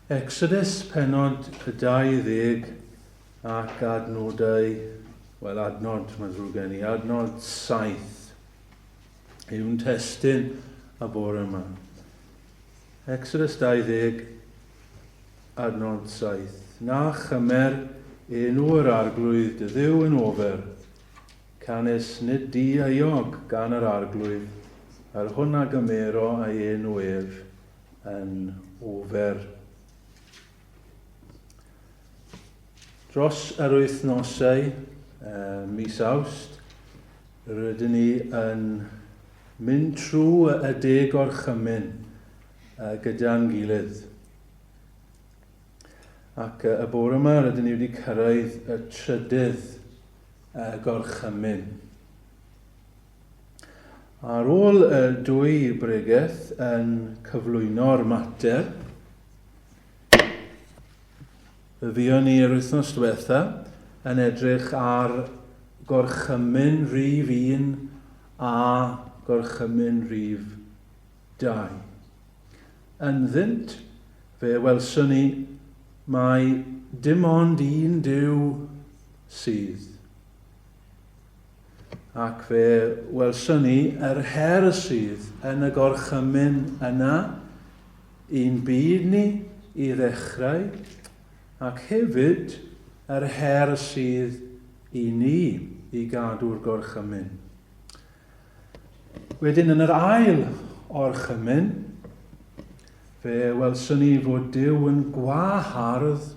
Exodus penod y 20 ac adnodau, wel adnod, mae'n ddrwg gen i, adnod 7 yw'n testun y bore yma. Exodus 20, adnod 7. Na chymer enw yr arglwydd dy ddiw yn ofer, canys nid di euog gan yr arglwydd, yr hwn a gymero ei enw ef, yn ofer. Dros yr wythnosau, mis Awst, rydyn ni yn mynd trwy y deg orchymyn gyda'n gilydd. Ac y bore yma rydyn ni wedi cyrraedd y trydydd gorchymyn. Ar ôl y dwy bregeth yn cyflwyno'r mater, fe fuon ni yr wythnos diwetha yn edrych ar gorchymyn rhif 1 a gorchymyn rhif 2. Ynddynt, fe welson ni mai dim ond un Duw sydd. Ac fe welson ni yr her sydd yn y gorchymyn yna i'n byd ni i ddechrau, ac hefyd yr her sydd i ni i gadw'r gorchymyn. Wedyn yn yr ail orchymyn, fe welson ni fod Duw yn gwahardd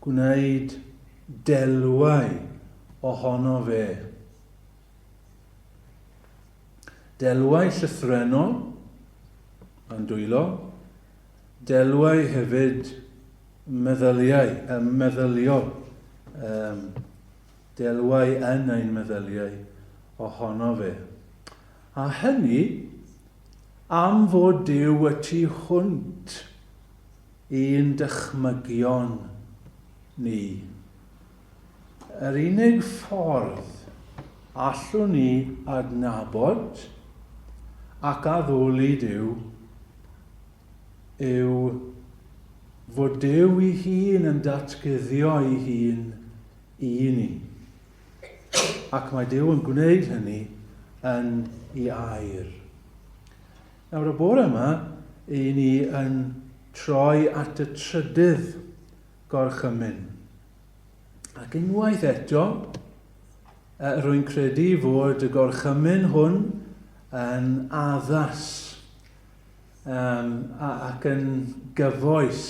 gwneud delwau ohono fe. Delwau llythrennol yn dwylo, delwau hefyd meddyliau, meddyliol, um, delwau yn ein meddyliau ohono fe. A hynny am fod Duw y tu hwnt i'n dychmygion ni. Yr unig ffordd allwn ni adnabod ac addoli Duw yw fod Duw ei hun yn datguddio ei hun i ni. Ac mae Duw yn gwneud hynny yn ei air. Nawr y bore yma, i ni yn troi at y trydydd gorchymyn. Ac unwaith eto, rwy'n credu fod y gorchymyn hwn yn addas um, ac yn gyfoes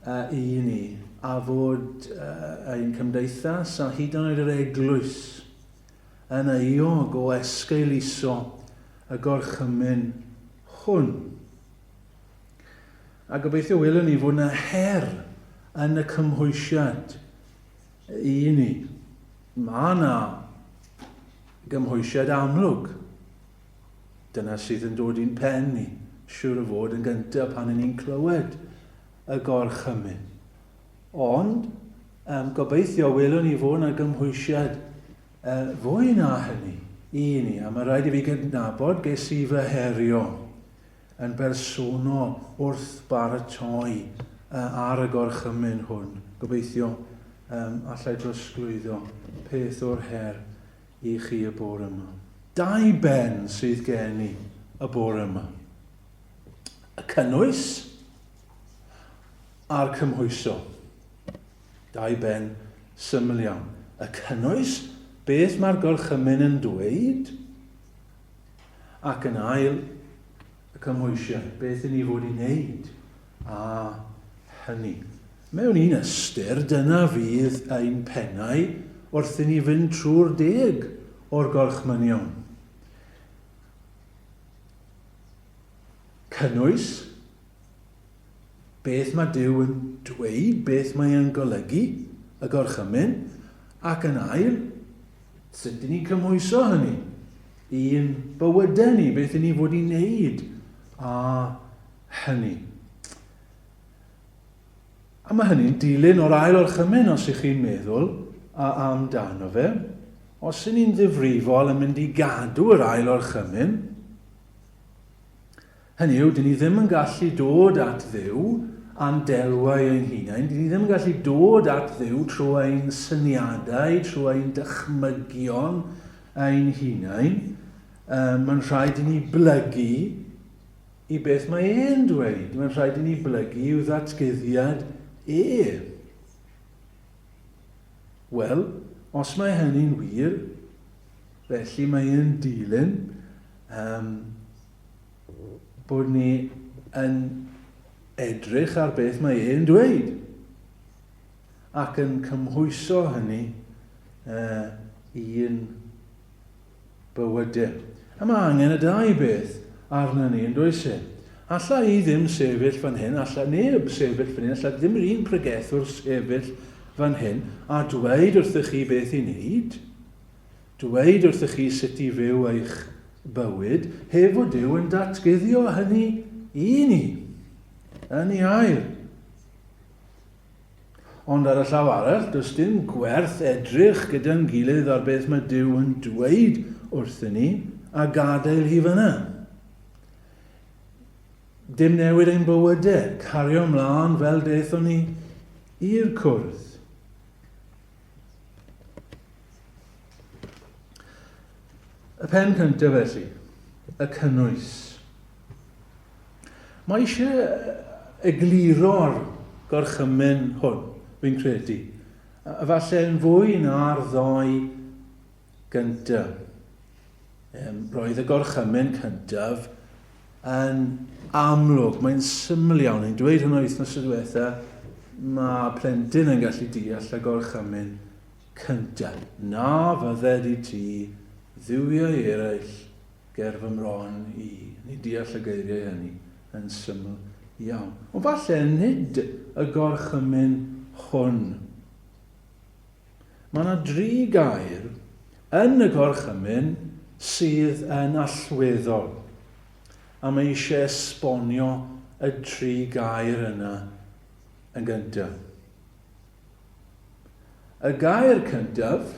uh, i ni, a fod uh, ein cymdeithas a hyd yn oed yr eglwys yn euog o esgeuluso y gorchymyn hwn. A gobeithio welwn ni fod yna her yn y cymhwysiad i ni. Mae yna gymhwysiad amlwg. Dyna sydd yn dod i'n pen ni, siwr o fod yn gyntaf pan yn ni'n clywed y gorchymyn. Ond, um, gobeithio welwn ni fod yna gymhwysiad uh, fwy na hynny i ni. A mae rhaid i fi gydnabod ges i fy herio yn bersonol wrth baratoi ar y gorchymyn hwn. Gobeithio um, allai drosglwyddo peth o'r her i chi y bore yma. Dau ben sydd gen i y bore yma. Y cynnwys a'r cymhwyso. Dau ben syml iawn. Y cynnwys, beth mae'r gorchymyn yn dweud, Ac yn ail, y cymhwysiad, beth i ni fod i wneud â hynny. Mewn un ystyr, dyna fydd ein pennau wrth i ni fynd trwy'r deg o'r gorchmynion. Cynnwys, beth mae Duw yn dweud, beth mae e'n golygu, y gorchymyn, ac yn ail, Sut dyn ni'n cymhwyso hynny i'n bywydau ni? Beth dyn ni fod i wneud â hynny? A mae hynny'n dilyn o'r ail orchymyn os ych chi'n meddwl amdano fe. Os ydyn ni'n ddifrifol yn mynd i gadw yr ail orchymyn, hynny yw, dyn ni ddim yn gallu dod at Dduw a'n delwau ein hunain. Dyn ni ddim yn gallu dod at Dduw trwy ein syniadau, trwy ein dychmygion ein hunain. Um, mae'n rhaid i ni blygu i beth mae e'n dweud. Mae'n rhaid i ni blygu i'w ddatguddiad e. Wel, os mae hynny'n wir, felly mae e'n dilyn um, bod ni yn edrych ar beth mae e'n dweud ac yn cymhwyso hynny uh, i'n bywydau. A mae angen y dau beth arna ni, yn does e? Alla i ddim sefyll fan hyn, alla neb sefyll fan hyn, alla ddim yr un pregethwr sefyll fan hyn a dweud wrthych chi beth i wneud. Dweud wrthych chi sut i fyw eich bywyd, heb fod Duw yn datguddio hynny i ni, yn ei air. Ond ar y llaw arall, does dim gwerth edrych gyda'n gilydd ar beth mae Duw yn dweud wrthyn ni a gadael hi fyna. Dim newid ein bywydau, cario ymlaen fel daethon ni i'r cwrdd. Y pen cyntaf felly, y cynnwys. Mae eisiau egluro'r gorchymyn hwn, fi'n credu. Falle yn fwy na'r ddoi gyntaf. Um, roedd y gorchymyn cyntaf yn amlwg, mae'n syml iawn. Ni'n dweud hwnnw wythnos y diwetha, mae plentyn yn gallu deall y gorchymyn cyntaf. Na fydded i ti dduwiau eraill ger fy mron i. Ni'n deall y geiriau hynny yn syml iawn. Ond falle nid y gorchymyn hwn. Mae yna dri gair yn y gorchymyn sydd yn allweddol, a mae eisiau esbonio y tri gair yna yn gyntaf. Y gair cyntaf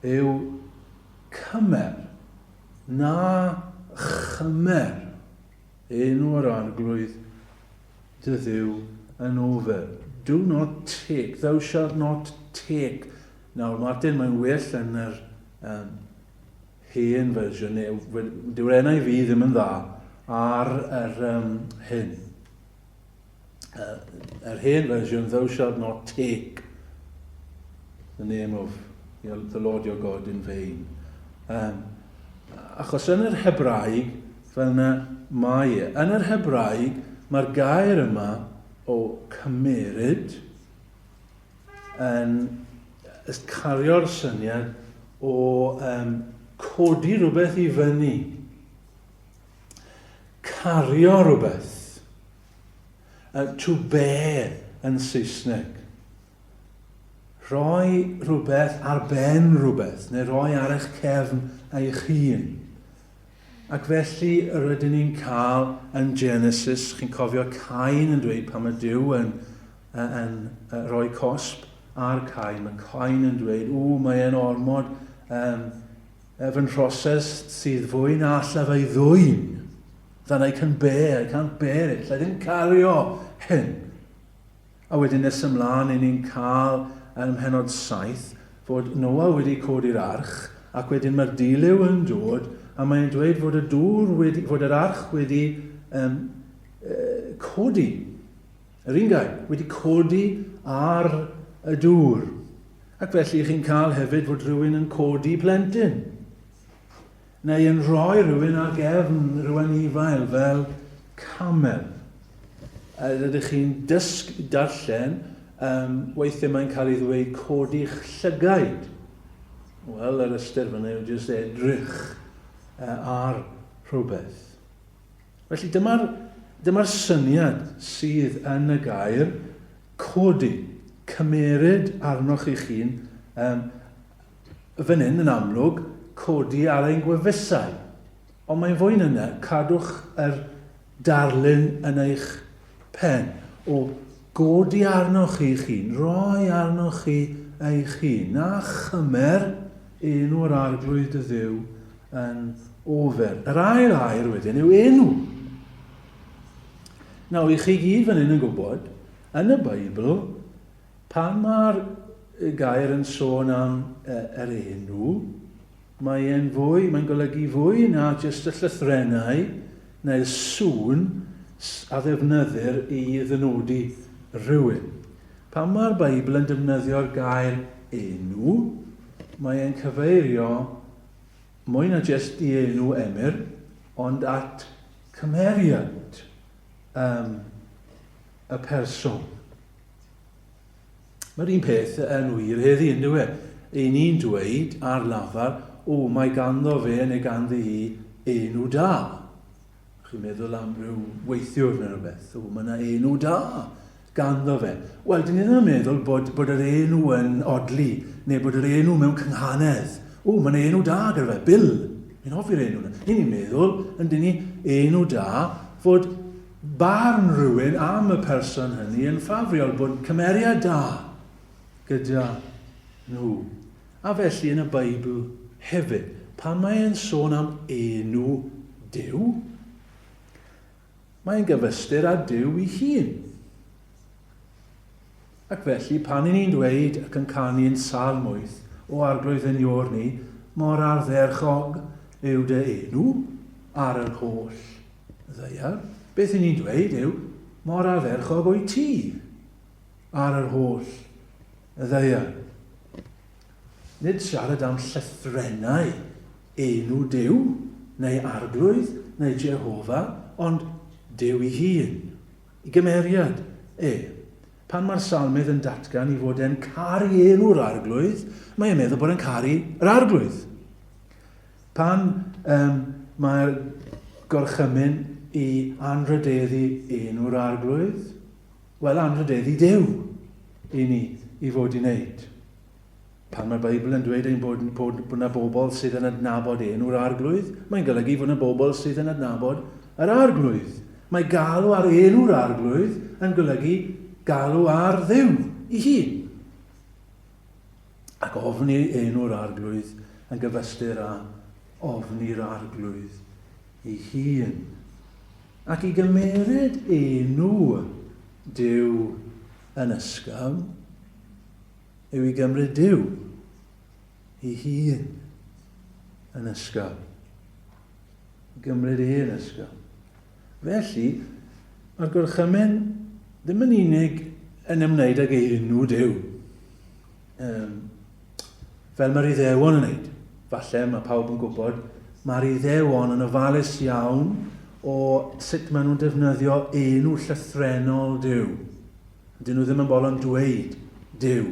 yw cymer, na chymer enw yr arglwydd dy Dduw yn ofer. Do not take, thou shalt not take. Nawr, Martin, mae'n well yn yr um, hen fersiwn, neu dyw'r enau fi ddim yn dda ar yr um, hyn. Yr hen fersiwn, thou shalt not take the name of the Lord your God in vain. Um, achos yn yr Hebraeg, fel yna mae e. Yn yr Hebraeg, mae'r gair yma o cymeryd yn cario'r syniad o um, codi rhywbeth i fyny. Cario rhywbeth. To bear yn Saesneg. Rhoi rhywbeth ar ben rhywbeth, neu rhoi ar eich cefn eich hun. Ac felly rydyn ni'n cael yn Genesis, chi'n cofio Cain yn dweud pan mae Duw yn, yn, yn rhoi cosb ar Cain, mae Cain yn dweud, ww, mae e'n ormod, um, fy nhroses sydd fwy na allaf ei ddwyn. Than I can bear, I can't bear it, alla ddim cario hyn. A wedyn nes ymlaen i ni'n cael yn mhenod 7 fod Noa wedi codi'r arch ac wedyn mae'r dilyw yn dod a mae'n dweud fod y dŵr wedi, fod yr arch wedi um, uh, codi. Yr un gair, wedi codi ar y dŵr. Ac felly chi'n cael hefyd fod rhywun yn codi plentyn. Neu yn rhoi rhywun ar gefn rhyw anifail fel camel. A rydych chi'n dysg darllen, um, weithiau mae'n cael ei ddweud codi'ch llygaid. Wel, yr ystyr fyna yw jyst edrych uh, ar rhywbeth. Felly dyma'r dyma syniad sydd yn y gair codi, cymeryd arnoch chi'ch hun, um, Fan hyn, yn amlwg, codi ar ein gwefusau. Ond mae'n fwy na 'na, cadwch yr darlun yn eich pen o godi arnoch chi'ch hun, roi arnoch chi eich hun, na chymer enw'r Arglwydd dy Dduw yn ofer. Yr ail air wedyn yw enw. Nawr, i chi gyd fan hyn yn gwybod, yn y Beibl, pan mae'r gair yn sôn am yr enw, mae e'n fwy, mae'n golygu fwy na jyst y llythrennau neu'r sŵn a ddefnyddir i ddynodi rhywun. Pan mae'r Beibl yn defnyddio'r gair enw, mae e'n cyfeirio mwy na jyst i enw Emyr, ond at cymeriad um, y person. Mae'r un peth yn wir heddi, yn dyw e? Ein ni'n dweud ar lafar, o, mae ganddo fe neu ganddi hi enw da. Chi'n meddwl am ryw weithiwr neu rhywbeth, o, mae yna enw da ganddo fe. Wel, dyn ni ddim yn meddwl bod, bod yr enw yn odli, neu bod yr enw mewn cynghanedd. O, mae yna enw da gyda fe, Bill. Ni'n hoffi'r enw yna. Ni'n meddwl, yn dyn ni, enw da, fod barn rhywun am y person hynny yn ffafriol, bod cymeriad da gyda nhw. A felly yn y Beibl hefyd, pan mae e'n sôn am enw Duw, mae'n gyfystyr â Duw ei hun. Ac felly, pan i ni'n dweud ac yn canu yn Salm 8, O Arglwydd yn Iôr ni, mor ardderchog yw dy enw ar yr holl ddaear, beth i ni'n dweud yw, mor ardderchog wyt ti ar yr holl ddaear. Nid siarad am llythrennau enw Duw, neu Arglwydd, neu Jehofa, ond Duw ei hun, i gymeriad e. Pan mae'r salmydd yn datgan i fod e'n caru enw'r Arglwydd, mae e'n meddwl bod e'n caru yr Arglwydd. Pan um, mae'r gorchymyn i anrhydeddu enw'r Arglwydd, wel, anrhydeddu Duw i ni i fod i wneud. Pan mae'r Beibl yn dweud ein bod, bod, bod yna bobl sydd yn adnabod enw'r Arglwydd, mae'n golygu fod yna bobl sydd yn adnabod yr Arglwydd. Mae galw ar enw'r Arglwydd yn golygu galw ar Dduw ei hun. Ac ofni enw'r Arglwydd yn gyfystyr â ofni'r Arglwydd ei hun. Ac i gymeryd enw Duw yn ysgafn, yw i gymryd Duw ei hun yn ysgafn. I gymryd e'n ysgafn. Felly, mae'r gorchymyn ddim yn unig yn ymwneud ag enw Duw. Um, fel mae'r Iddewon yn wneud. Falle mae pawb yn gwybod, mae'r Iddewon yn ofalus iawn o sut maen nhw'n defnyddio enw llythrennol Duw. Dyn nhw ddim yn bolon dweud Duw,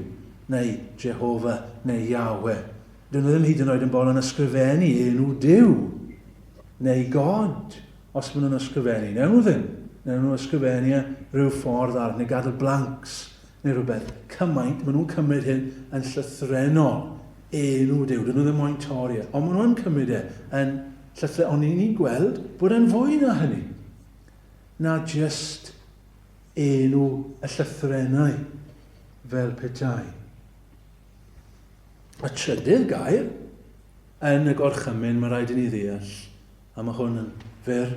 neu Jehofa, neu Yahweh. Dyn nhw ddim hyd yn oed yn bolon ysgrifennu enw Duw, neu God, os maen nhw'n ysgrifennu. Newn nhw ddim. Newn nhw ysgrifennu e rhyw ffordd arall, neu gadael blanks, neu rhywbeth. Cymaint, maen nhw'n cymryd hyn yn llythrennol, enw Duw. Dyn nhw ddim moyn torri e. Ond maen nhw'n cymryd e yn llythrennol. Ond ni'n gweld bod e'n fwy na hynny. Na just enw y llythrennau fel petai. Y trydydd gair yn y gorchymyn mae rhaid i ni ddeall, a mae hwn yn fyr,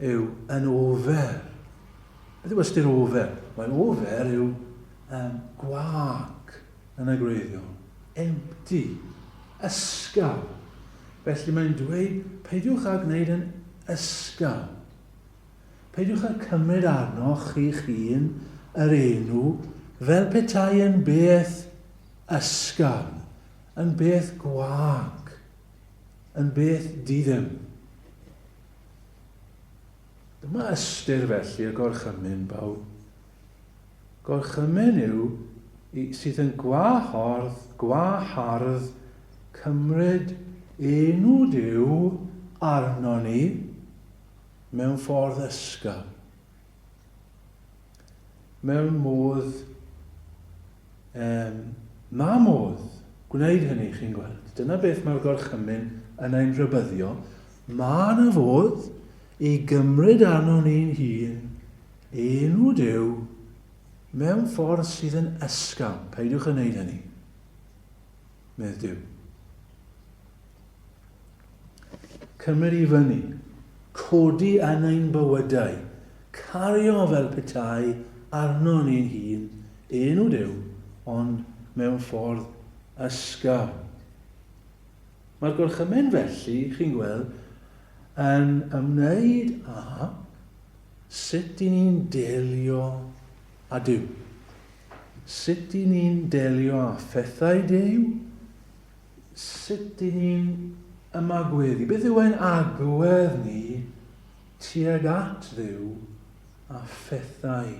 yw yn ofer. Beth yw ystyr ofer? Wel, ofer yw um, gwag yn y gwreiddiol. Empty. Ysgaf. Felly mae'n dweud, peidiwch â gwneud yn ysgaf. Peidiwch â cymryd arnoch chi'ch hun yr enw fel petai yn beth ysgafn, yn beth gwag, yn beth diddim. Dyma ystyr felly y gorchymyn, bawb. Gorchymyn yw i, sydd yn gwahardd, gwahardd cymryd enw Duw arno ni, mewn ffordd ysgafn, mewn modd, um, mae modd gwneud hynny, chi'n gweld. Dyna beth mae'r gorchymyn yn ein rhybyddio. Mae yna fodd i gymryd arno ni'n hun enw Duw mewn ffordd sydd yn ysgafn. Peidiwch yn gwneud hynny, medd Duw. Cymryd i fyny, codi yn ein bywydau. Cario fel petai arno ni'n hun enw Duw, ond mewn ffordd ysgafn. Mae'r gorchymyn felly, chi'n gweld, yn ymwneud â sut i ni'n delio â Duw. Sut i ni'n delio â phethau Duw, sut i ni'n ymagweddu, beth yw ein agwedd ni tuag at Dduw a phethau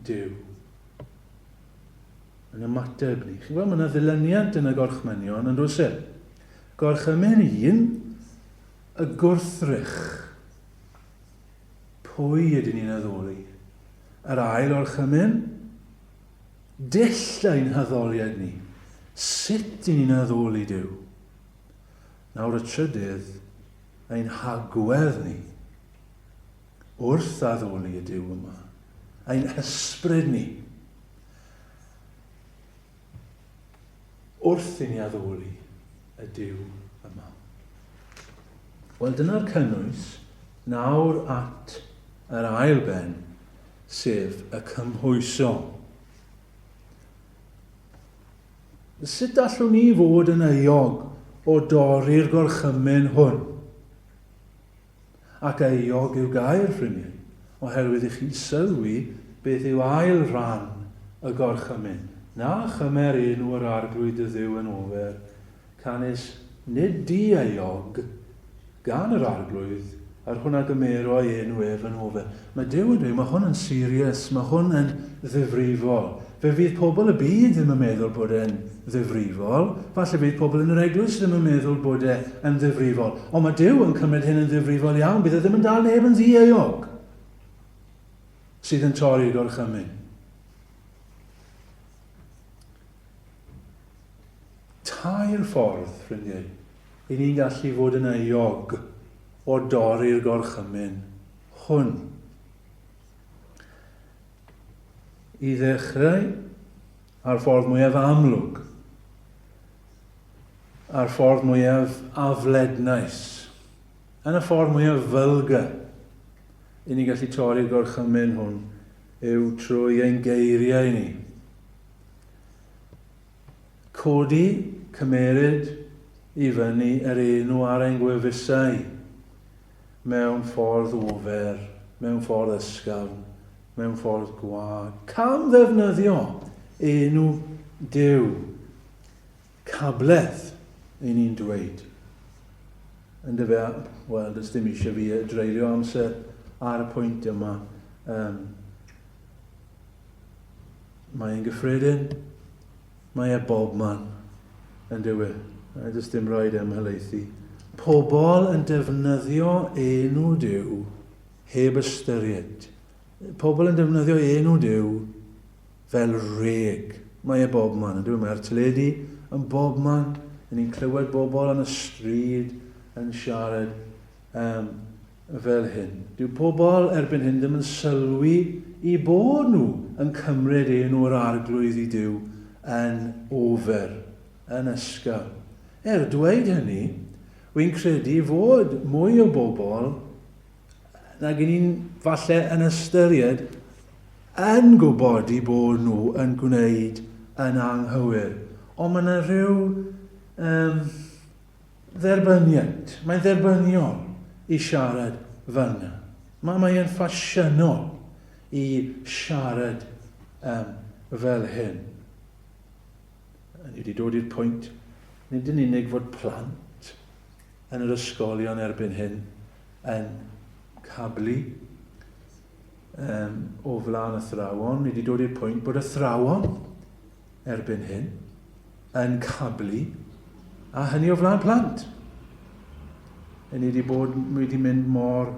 Duw. Yn ymateb ni. Chi'n gweld, mae yna ddilyniant yn y gorchmynion, yn does e? Gorchymyn un, y gwrthrych. Pwy ydyn ni'n addoli? Yr ail orchymyn, dull ein haddoliad ni. Sut i ni'n addoli Duw? Nawr y trydydd, ein hagwedd ni wrth addoli y Duw yma, ein hysbryd ni wrth i ni addoli y Duw yma. Wel, dyna'r cynnwys nawr at yr ail ben, sef y cymhwyso. Sut allwn ni fod yn euog o dorri'r gorchymyn hwn? Ac euog yw gair, ffrindiau, oherwydd i chi'n sylwi beth yw ail ran y gorchymyn. Na chymer enw yr Arglwydd dy Dduw yn ofer, canys nid di euog gan yr Arglwydd, yr hwn a gymero ei enw ef yn ofer. Mae Duw yn dweud, mae hwn yn serious, mae hwn yn ddifrifol. Fe fydd pobl y byd ddim yn meddwl bod e'n ddifrifol, falle bydd pobl yn yr eglwys ddim yn meddwl bod e yn ddifrifol, ond mae Duw yn cymryd hyn yn ddifrifol iawn, bydd e ddim yn dal neb yn ddieuog sydd yn torri'r gorchymyn. Tair ffordd, ffrindiau, i ni'n gallu fod yn euog o dorri'r gorchymyn hwn. I ddechrau, a'r ffordd mwyaf amlwg, a'r ffordd mwyaf aflednais, yn y ffordd mwyaf vulgar, i ni gallu torri'r gorchymyn hwn yw trwy ein geiriau ni. Codi, cymeryd i fyny yr enw ar ein gwefusau mewn ffordd ofer, mewn ffordd ysgafn, mewn ffordd gwag. Cam ddefnyddio enw Duw. Cabledd, i ni'n dweud. Yndyfe, wel, does dim eisiau fi dreulio amser ar y pwynt yma. Um, Mae e'n gyffredin, mae e bob man, yn dyw e. A does dim rhaid ymhelaethu. Pobl yn defnyddio enw Duw heb ystyried. Pobl yn defnyddio enw Duw fel reg. Mae e bob man, yn dyw e? Mae'r teledu yn bob man. Yn ni'n clywed bobl yn y stryd yn siarad um, fel hyn. Dyw pobl erbyn hyn ddim yn sylwi i bod nhw yn cymryd enw'r Arglwydd i Duw yn ofer, yn ysgafn. Er dweud hynny, wy'n credu fod mwy o bobl nag i ni'n falle yn ystyried yn gwybod i bod nhw yn gwneud yn anghywir. Ond mae yna rhyw um, Dderbyniad. Mae'n dderbyniol i siarad fel yna. Mae, mae e'n ffasiynol i siarad um, fel hyn. Ni wedi dod i'r pwynt, nid yn unig fod plant yn yr ysgolion erbyn hyn yn cablu um, o flaen athrawon, ni wedi dod i'r pwynt bod athrawon erbyn hyn yn cablu, a hynny o flaen plant. Ni wedi bod wedi mynd mor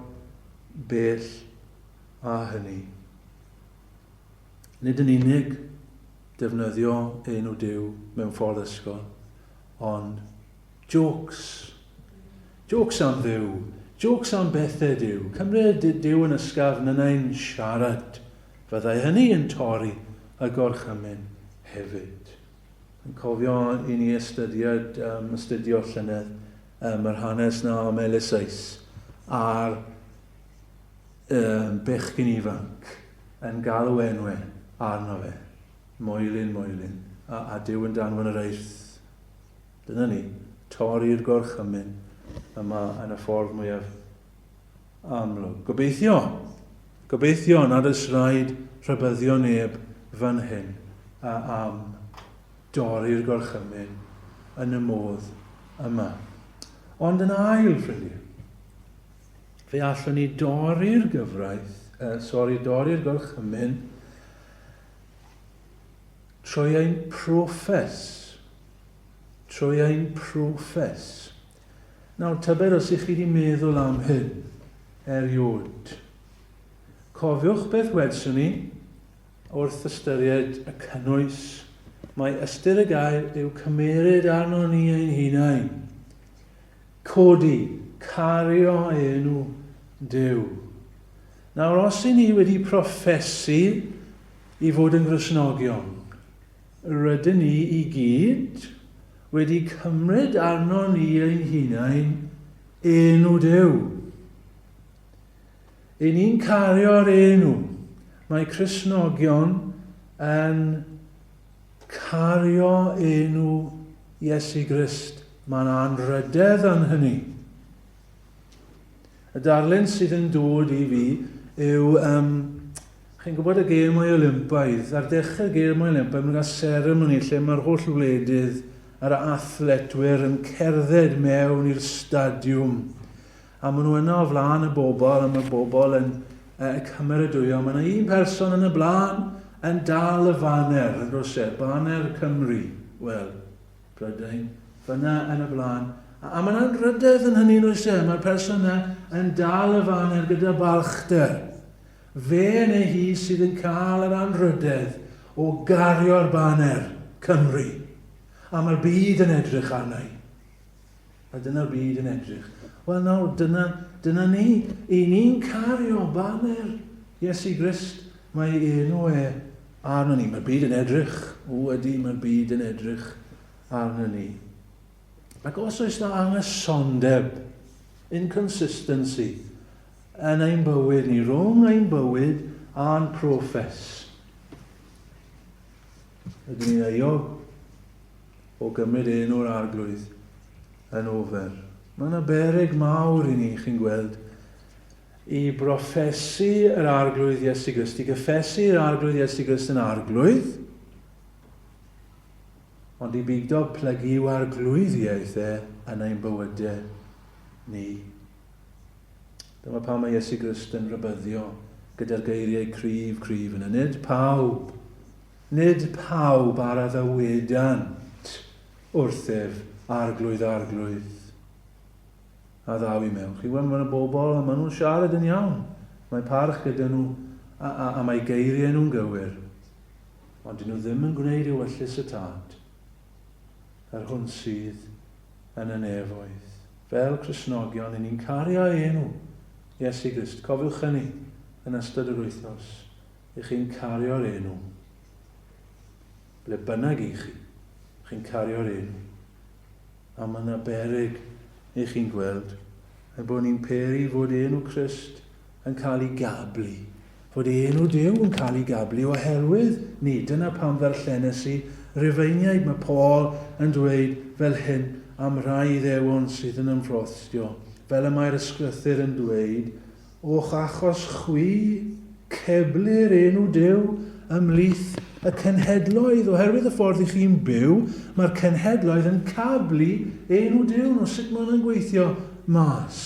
bell â hynny. Nid yn unig defnyddio enw Duw mewn ffordd ysgol, ond jokes. Jokes am Dduw, jokes am bethau Duw. Cymryd Duw yn ysgafn yn ein siarad. Fyddai hynny yn torri y gorchymyn hefyd. Yn cofio i ni ystyried, um, astudio llynedd um, yr hanes na am Eliseus a'r um, bechgyn ifanc yn galw enwe arno fe. Moelyn, moelyn. A, a Duw yn danfon yr eirth. Dyna ni. Torri'r gorchymyn yma yn y ffordd mwyaf amlwg. Gobeithio, gobeithio nad oes rhaid rhybyddio neb fan hyn a am dorri'r gorchymyn yn y modd yma. Ond yn ail, ffrindiau, fe allwn ni dorri'r gyfraith, uh, sori, dorri'r gorchymyn trwy ein proffes. Trwy ein proffes. Nawr, tybed os ych chi wedi meddwl am hyn erioed. Cofiwch beth wedswn ni wrth ystyried y cynnwys. Mae ystyr y gair yw cymeryd arno ni ein hunain. Codi, cario enw Duw. Nawr, os i ni wedi proffesu i fod yn Gristnogion, rydyn ni i gyd wedi cymryd arno ni ein hunain enw Duw. I ni'n cario'r enw. Mae Cristnogion yn cario enw Iesu Grist. Mae'n anrhydedd yn hynny. Y darlun sydd yn dod i fi yw, um, chi'n gwybod y Gêmau Olympaidd, ar dechrau'r Gêmau Olympaidd, mae'n cael seremoni lle mae'r holl wledydd a'r athletwyr yn cerdded mewn i'r stadiwm. A maen nhw yna o flaen y bobl, a mae'r bobl yn uh, cymeradwyo. Mae yna un person yn y blaen yn dal y faner, yn does e, baner Cymru. Wel, Prydain, fyna yn y blaen. A, a mae'n anrhydedd yn hynny, oes e? Mae'r person yna yn dal y faner gyda balchder. Fe neu hi sydd yn cael yr anrhydedd o gario'r baner Cymru. A mae'r byd yn edrych arna i. A dyna'r byd yn edrych. Wel nawr, dyna, dyna ni. I ni'n cario baner Iesu Grist. Mae ei enw e arno ni. Mae'r byd yn edrych. O, ydy, mae'r byd yn edrych arno ni. Ac os oes na anghysondeb, inconsistency, yn ein bywyd ni, rhwng ein bywyd a'n proffes, ydyn ni'n euog o gymryd enw'r Arglwydd yn ofer. Mae yna beryg mawr i ni, chi'n gweld, i broffesu yr Arglwydd Iesu Grist, i gyffesu yr Arglwydd Iesu Grist yn Arglwydd, ond i beidio plygu i'w arglwyddiaeth e yn ein bywydau ni. Dyma pam mae Iesu Grist yn rhybyddio gyda'r geiriau cryf, cryf yna. Nid pawb, nid pawb ar a ddywedant wrthyf, Arglwydd, Arglwydd. A ddaw i mewn. Chi'n gweld, mae yna bobl, a maen nhw'n siarad yn iawn. Mae parch gyda nhw, a, a, a mae geiriau nhw'n gywir. Ond dyn nhw ddim yn gwneud ewyllys y Tad, yr hwn sydd yn y nefoedd. Fel Cristnogion, i ni'n cario ei enw, Iesu Grist. Cofiwch hynny yn ystod yr wythnos. I chi'n cario'r enw. Ble bynnag i chi, chi'n cario'r enw. A mae yna beryg i chi'n gweld ein bod ni'n peri fod enw Crist yn cael ei gablu, fod enw Duw yn cael ei gablu oherwydd ni. Dyna pam ddarllenes i Rufeiniaid, mae Paul yn dweud fel hyn am rai Iddewon sydd yn ymffrostio, fel y mae'r Ysgrythur yn dweud, O'ch achos chwi, ceblir enw Duw ymhlith y cenhedloedd. Oherwydd y ffordd i chi'n byw, mae'r cenhedloedd yn cablu enw Duw. Nawr, sut mae hwnna'n gweithio mas?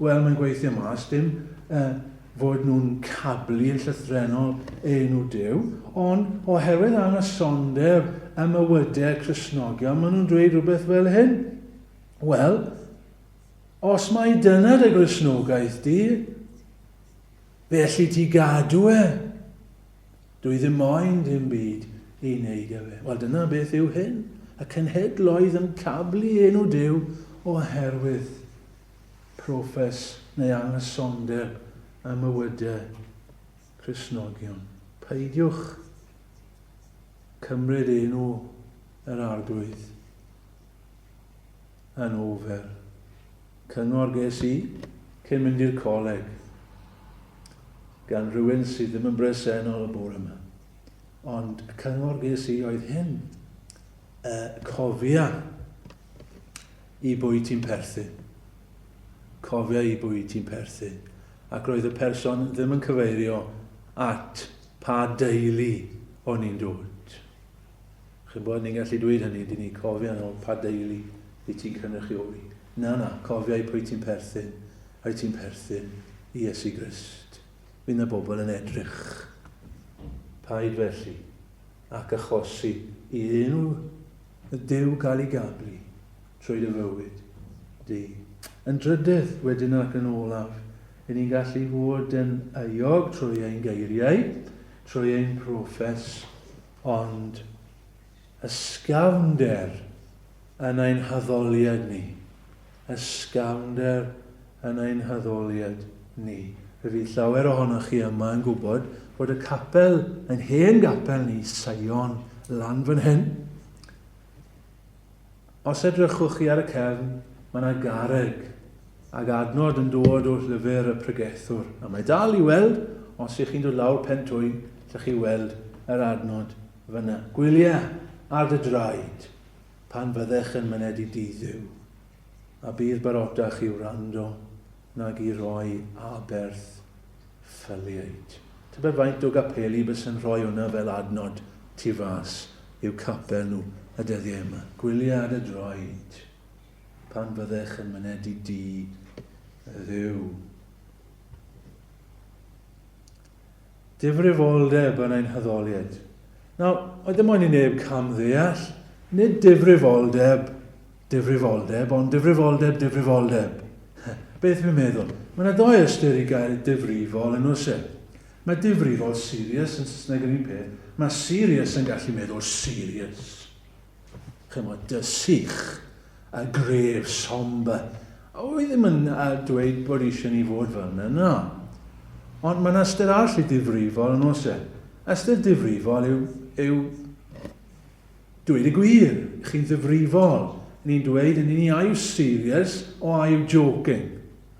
Wel, mae'n gweithio mas, dim uh, fod nhw'n cablu yn llythrennol enw Duw, ond oherwydd anghysondeb ym mywydau Cristnogion, maen nhw'n dweud rhywbeth fel hyn. Wel, Os mai dyna dy Gristnogaeth di, fe elli ti gadw e. Dwi ddim moyn dim byd i wneud â fe. Wel, dyna beth yw hyn. Y cenhedloedd yn cablu enw Duw oherwydd proffes neu anghysondeb ym mywydau Cristnogion. Peidiwch cymryd enw yr Arglwydd yn ofer. Cyngor ges i cyn mynd i'r coleg. gan rhywun sydd ddim yn bresennol y bore yma. Ond y cyngor ges i oedd hyn. Cofia i bwy ti'n perthyn. Cofia i bwy ti'n perthyn. Ac roedd y person ddim yn cyfeirio at pa deulu o'n i'n dod. Chi'n bod, ni'n gallu dweud hynny, dyn ni, cofia yn ôl pa deulu i ti'n cynrychioli. Na, na, cofia i pwy ti'n perthyn, a ti'n perthyn i Iesu Grist. Fydd na bobl yn edrych. Paid felly, ac achosi i enw y Duw gael ei gablu trwy dy fywyd di. Yn drydydd, wedyn ac yn olaf, i ni'n gallu fod yn euog trwy ein geiriau, trwy ein proffes, ond ysgafnder yn ein haddoliad ni. Ysgafnder yn ein haddoliad ni. Fe fydd llawer ohonoch chi yma yn gwybod bod y capel, ein hen gapel ni, Seion, lan fan hyn. Os edrychwch chi ar y cefn, mae yna garreg ag adnod yn dod o'r llyfr y pregethwr. A mae dal i weld, os ych chi'n dod lawr pen twyn, lle chi weld yr adnod fyna. Gwylia ar dy draed pan fyddech yn myned i dŷ Dduw, a bydd barotach i wrando nag i roi aberth ffyliaid. Tybed faint o gapeli byse'n rhoi hwnna fel adnod tu fas i'w capel nhw y dyddiau yma. Gwylia ar dy droed pan fyddech yn myned i dŷ Dduw. Difrifoldeb yn ein haddoliad. Nawr, oedd ddim moyn i neb camddeall, nid difrifoldeb, difrifoldeb, ond difrifoldeb, difrifoldeb. Beth fi'n meddwl? Mae yna ddoi ystyr i gair difrifol yn oes e? Mae difrifol, serious, yn Saesneg yr un peth. Mae serious yn gallu meddwl serious. Chymod, dy sych, a grave, somber. A wy ddim yn dweud bod eisiau ni fod fel yna, na. Ond mae'n ystyr arall i difrifol yn oes e. Ystyr difrifol yw, yw dweud y gwir. Chi'n ddifrifol. Ni'n dweud yn ni, are you serious or are you joking?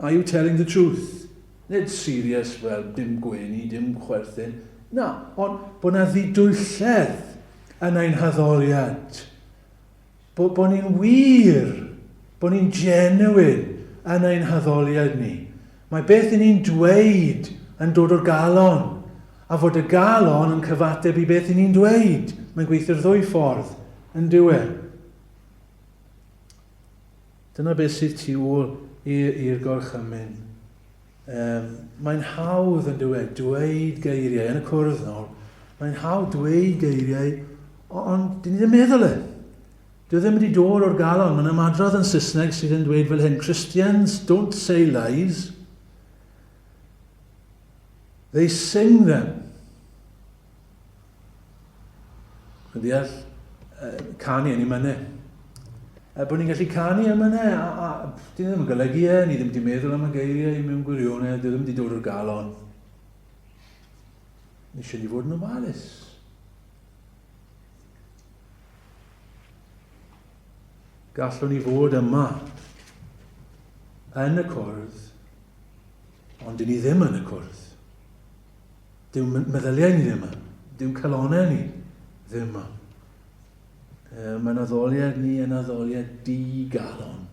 Are you telling the truth? Nid serious fel dim gwenu, dim chwerthin. Na, ond bod na ddidwylledd yn ein haddoliad. Bod, bod ni'n wir, bod ni'n genuine yn ein haddoliad ni. Mae beth i ni'n dweud yn dod o'r galon, a fod y galon yn cyfateb i beth i ni'n dweud. Mae'n gweithio'r ddwy ffordd, yn dyw e. Dyna beth sydd tu ôl i'r gorchymyn. Um, mae'n hawdd yn dweud, dweud geiriau yn y cwrdd nawr. Mae'n hawdd dweud geiriau, ond dyn ni ddim meddwl e. Dwi ddim wedi dod o'r galon. Mae'n ymadrodd yn Saesneg sydd yn dweud fel hyn, Christians don't say lies, they sing them. Chi'n deall? Canu yn ei mynau. Er bod ni'n gallu canu am yna, a, a dyn ddim yn golygu e, ni ddim wedi meddwl am y geiriau mewn gwirionedd, dyn ddim wedi dod o'r galon. Ni eisiau ni fod yn ofalus. Gallwn ni fod yma yn y cwrdd, ond dyn ni ddim yn y cwrdd. Dyw meddyliau ni ddim yma. Dyw calonau ni ddim yma. E, mae'n addoliad ni yn addoliad di-galon.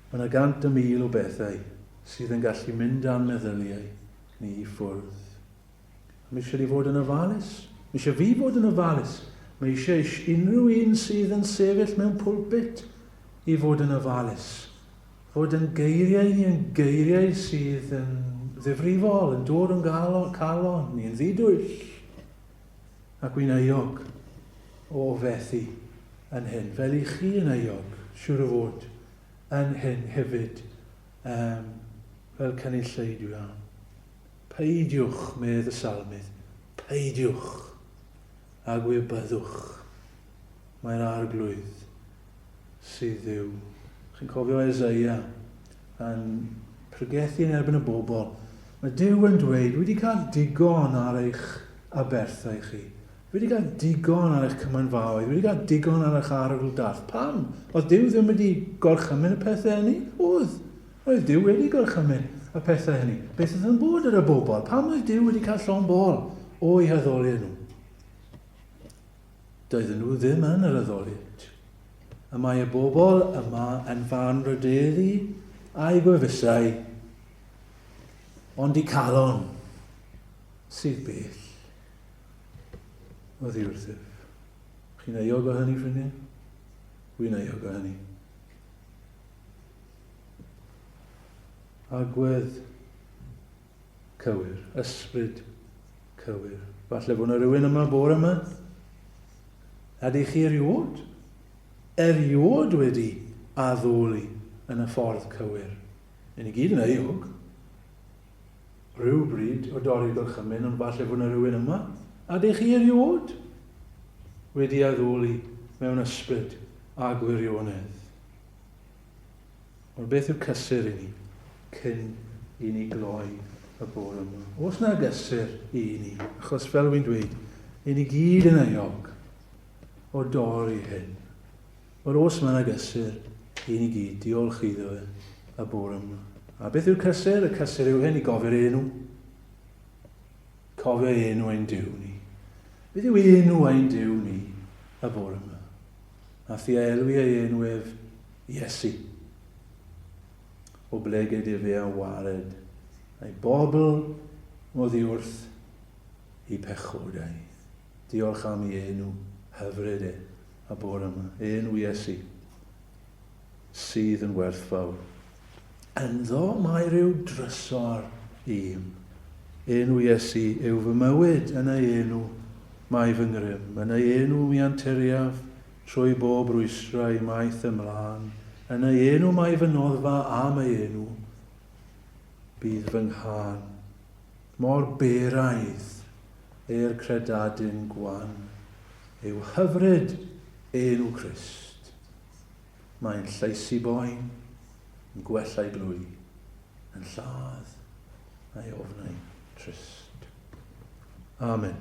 Mae yna gant y mil o bethau sydd yn gallu mynd â'n meddyliau ni i ffwrdd. Mae eisiau ni fod yn ofalus. Mae eisiau fi fod yn ofalus. Mae eisiau unrhyw un sydd yn sefyll mewn pulpit i fod yn ofalus. Fod yn geiriau ni yn geiriau sydd yn ddifrifol, yn dod o'n galon, calon ni, yn ddidwyll. Ac wy'n euog o fethu yn hyn, fel i chi yn euog, siwr o fod, yn hyn hefyd, um, fel cynulleidfa. Peidiwch, medd y salmydd, peidiwch, a gwybyddwch. Mae'r arglwydd sydd Dduw. Chi'n cofio Eseia yn pregethu yn erbyn y bobl. Mae Duw yn dweud, dwi wedi cael digon ar eich aberthau chi. Dwi wedi cael digon ar eich cymanfaoedd. Dwi wedi cael digon ar eich arogl darth. Pam? Oedd Duw ddim wedi gorchymyn y pethau hynny? Oedd. Oedd Duw wedi gorchymyn y pethau hynny. Beth oedd yn bod ar y bobl? Pam oedd Duw wedi cael llon bol o'i haddoli nhw? Doedden nhw ddim yn yr addoliad. Y mae y bobl yma yn fan rydeddu a'i gwefusau, ond i calon sydd bell oddi wrthyf. Chi'n euog o hynny, ffrindiau? Wy'n euog o hynny. Agwedd cywir, ysbryd cywir. Falle bod yna rhywun yma bore yma. Ydych chi erioed, erioed wedi addoli yn y ffordd cywir? Yn i gyd yn euog. Rhywbryd o dorri gorchymyn, ond falle bod yna rhywun yma. Ydych chi erioed wedi addoli mewn ysbryd a gwirionedd? Ond beth yw cysur i ni cyn i ni gloi y bore yma? Oes na gysur i ni? Achos fel wy'n dweud, i ni gyd yn euog o dorri hyn. Ond oes mae yna gysur i ni gyd, diolch iddo fe y bore yma. A beth yw'r cysur? Y cysur yw hyn i gofio'r enw. Cofio enw ein Duw ni. Beth yw enw ein Duw ni y bore yma? Nath i elwi ei enw ef Iesu. O blegid efe a wared ei bobl oddi wrth i pechodau. Diolch am ei enw hyfryd e y bore yma. Enw Iesu sydd yn werthfawr. Ynddo mae rhyw drysor i'm. Enw Iesu yw fy mywyd, yn ei enw mae fy ngrym. Yn ei enw mi anturiaf trwy bob rwystrau maith ymlân. Yn ei enw mae fy noddfa am ei enw bydd fy nghân. Mor beraidd i'r credadun gwan yw hyfryd enw Crist. Mae'n llaesu boen, yn gwella'i glwy, yn lladd a'i ofnau trist. Amen.